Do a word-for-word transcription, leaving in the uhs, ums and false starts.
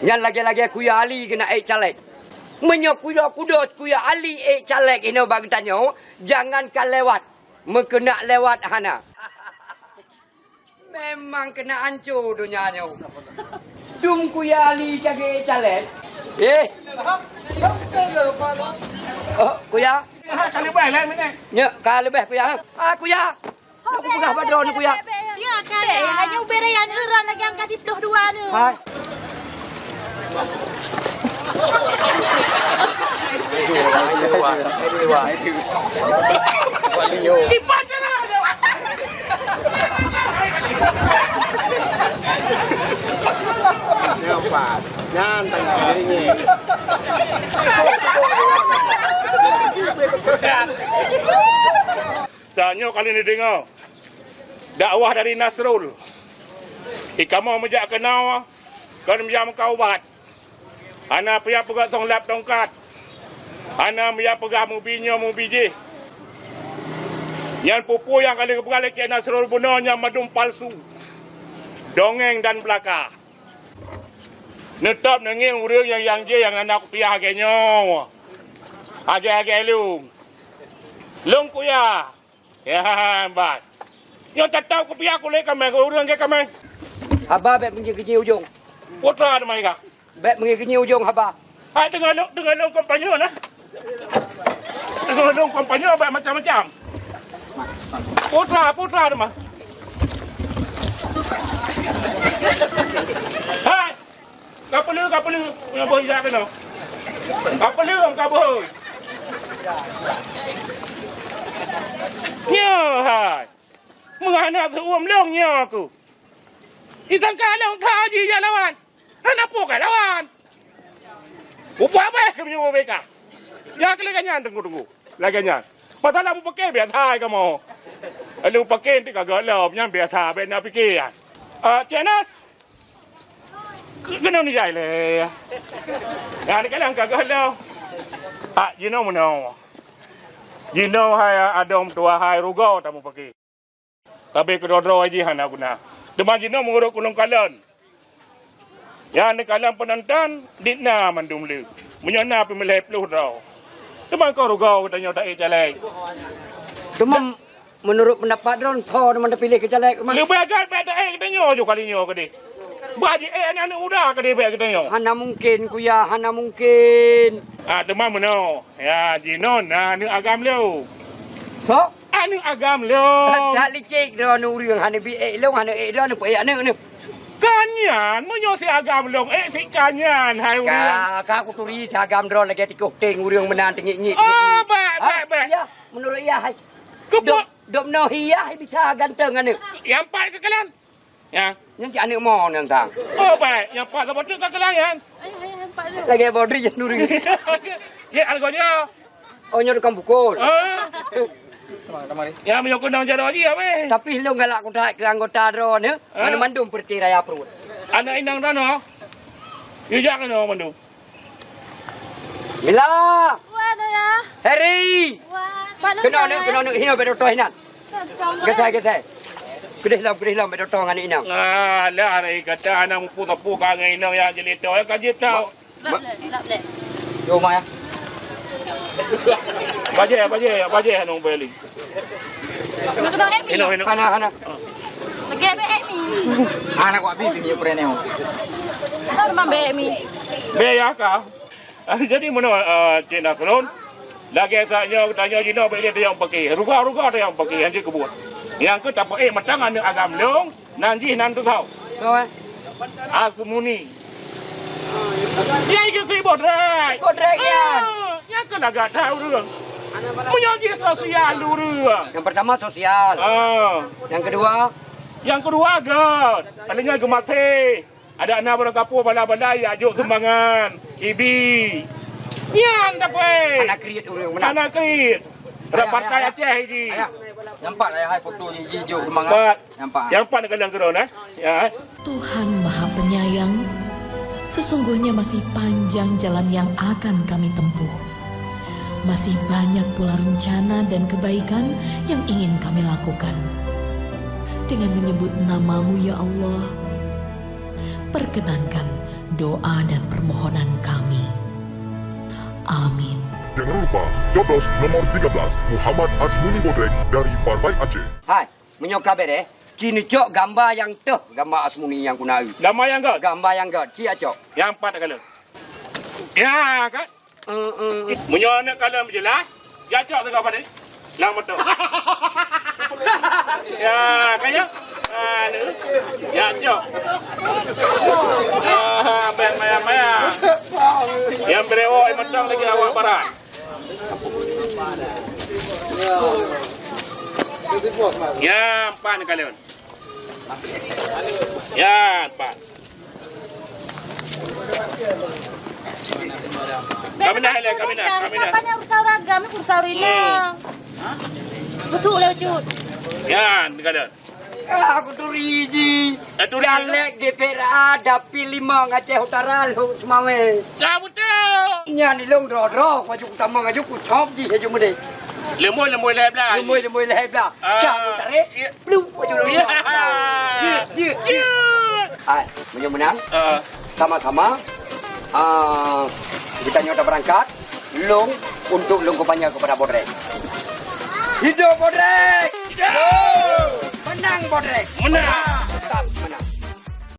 Nyan lagèe-lagèe Kuya Ali keuneuk ék caleg. Meunyoe Kuya Kudos, Kuya Ali ék caleg inoe bak geutanyoe, jangankan lewat, meukeuneuk lewat hana. Memang keuneuk anco donya nyoe. Dum Kuya Ali ka geuék caleg. Eh. Oh, Kuya. Ka leubeh lah, Nek. Nyoe, ka leubeh, Kuya. Ah, Kuya. Nak kupeugah bak droeneuh, Kuya. Ya, kan. Hanya ubé raya neuron lagi angka di ploh dua tu. Hai. Lipat je lah. Nampak. Nyan tengah diri ni. Saat nyoe kali ni deungoe dakwah dari Nasrul. Di kamoe meujak keunoe kon meujak meukat ubat. Hana piyak peugah song lap tongkat. Hana piyak peugah mubi nyoe mubi jih. Nyan peue-peue nyang ka lheueh geupeugah lé Cék Nasrul bunoe nyan mandum palsu. Dongeng dan beulaka. Neutôb neungieng ureueng nyang, nyang jih nyang hana kupiah lagèe nyoe. Lagèe-lagèe lôn. Lôn kuya. Ya, ban. Nyoe tatap kupiah kulét kamé, ureueng lagèe kamé. Haba bèk meungieng-ngieng ujong. Putra teuma ka. Bèk meungieng-ngieng ujong haba. Hai, deungoe lôn, deungoe lôn kompanyun, nah. Deungoe lôn kompanyun bèk macam-macam. Putra, putra teuma. Hai. Ka peuleueh, ka peuleueh. Meunyoe boh ijak keunoe. Ka peuleueh, ka boh. Nyoe hai. Meungan aneuk seuuem lôn nyoe aku. Disangka lôn ka jijak lawan. Hana peue ka lawan. Ubah beh keu meunyoe ubé ka. Ya keu lagèe nyan teungku-teungku. Lagèe nyan. Masalah mupaké biasa kamoe. Lalu paké ti ka gohlom nyan biasa bèk na piké. Ah, Cék Nas. Keunoe nijai lé. Nyan kalon ka gohlom. Ah, jinoe meunoe. Jinoe hai adong tuha hai rugoe tamupaké. Tapi keudroe-droe jih hana guna. Teuma jinoe meunurot ulôn kalon. Nyan neukalon peunonton, dit na mandum le. Meunyoe na pih meulhèe ploh droe. Teuma kon rugoe geutanyoe taék caleg. Teuma meunurot peundapat droen, soe teuma tapiléh keu caleg, Mas? Leubeh gèt bèk taék geutanyoe ju kali nyoe keudeh. Bah jiék aneuk-aneuk muda keudeh bèk geutanyoe. Hana mungken, Kuya, hana mungken. Ah, teuma meunoe. Ya, jinoe na aneuk agam lôn. Soe? Aneuk agam lôn. That licek droeneuh ureueng hana bi ék lôn, hana ék droeneuh, peuék aneuk neuh. Ka nyan, meunyoe si agam lôn ék si ka nyan, hai ureueng. Ka, ka kuturi si agam droe lagèe tikoh teng ureueng meunan teungik-ngik. Oh, bèk, bèk, bèk. Ya, meunurot ya hai. Keupeue? Dop, dop noh iya hai bisa ganteng aneuk. Nyang pat keukalon. Ya. Nyan cit aneuk mo nyan sang. Oh, bèk. Nyang pat saboh teuk ka keukalon nyan. Lagèe bodri jan duri. Ya, algo dia. Oh, nyoe tukang pukul. Ah. Ya, meunyoe keunong jaroe jih, abéh. Tapi lôn galak kuthat keu anggota droeneuh, ah, mandum-mandum peureute raya pruet. Aneuk inong droeneuh, yue jak keunoe mandum. Mila! Wan, Ayah. Heri! Wan. Keunoe neuk, keunoe neuk, hinoe bèk teutoh inan. Gesai, gesai. Keudeh lom, keudeh lom, bèk teutoh ngon inong. Alah, hai gata hana muphom sapeue ka ngon inong nyang jeuet teuh, ka jeuet teuh. Lap lé, lap lé. Yo, ma, ya. Bajèe, bajèe, bajèe anu beli. Hana, hana. Lagèe bèk mi. Hana kuat bisi mi peureuneuh. Hana bèk mi. Bèk ya ka. Ah, jadi meunoe, eh, Cék Nasrul, lagèe saat nyoe geutanyoe jinoe bèk lé tayong paké. Ruga-ruga tayong paké, hanjeuet keubuet. Nyang keu tapeuék mantong aneuk agam lôn, nan jih nan teuh. Asmuni. Nyang keu si Bodrek. Bodrek, ya. Ah, nyang keu lagak that ureueng. Meunyoe jih sosial ureueng. Yang pertama sosial. Ah. Yang kedua? Yang kedua, gèt. Paleng nyan geumaséh. Adak na barô kapô bala-bala jak jok sumbangan, ibi. Nyan tapeuék. Hana kriet ureueng meunan. Hana kriet. Rot partai Aceh jih. Ayah, nampak lah, ayah, hai foto jih, jih jok sumbangan. Nampak. Nyang pat neukalon keudroe, eh? Ya, eh? Tuhan Maha Penyayang, sesungguhnya masih panjang jalan yang akan kami tempuh. Masih banyak pula rencana dan kebaikan yang ingin kami lakukan. Dengan menyebut nama-Mu, ya Allah, perkenankan doa dan permohonan kami. Amin. Jangan lupa coblos nomor tiga belas, Muhammad Asmuni Bodrek dari Partai Aceh. Hai, meunyoe ka bereh, ci neucok gamba nyang teuh, gamba Asmuni nyang kuna eu. Gamba nyang göt? Gamba nyang göt, ci acok. Nyang pat ka lheueh. Ya, kan? Meunyoe aneuk kalon beujeulaih, jak cok sigoe padé. Lam moto. Ya, kan ya? Anu. Jak cok. Ah, bèk maya-maya. Nyang beurewok mantong lagèe awak barat. Ya, empat kalon. Ya, empat. Kaminah, Helen, kaminah, kaminah. Apanya urusan uragam, urusan urina. Hmm. Betul lah, Cut. Ya, ni kadang. Ah, aku turi ji. Eh, turi. Caleg D P R A dapil lima Aceh Utara, Lhok Seumawé. Ya, betul. Nyan ilong droe-droe, maju utama, maju kucop ji, haju mudé. Lemboi, lemboi lhèe blah. Lemboi, lemboi lhèe blah. Ah, cak tarék. Ya. Blue, baju lorong. Ya. Jeuet, jeuet, jeuet. Hai, meunyoe meunang, ah, sama-sama, ah, geutanyoe tabeurangkat, lôn untuk lôn kumpanye keupada Bodrek. Hidup Bodrek! Hidup! Menang Bodrek! Menang!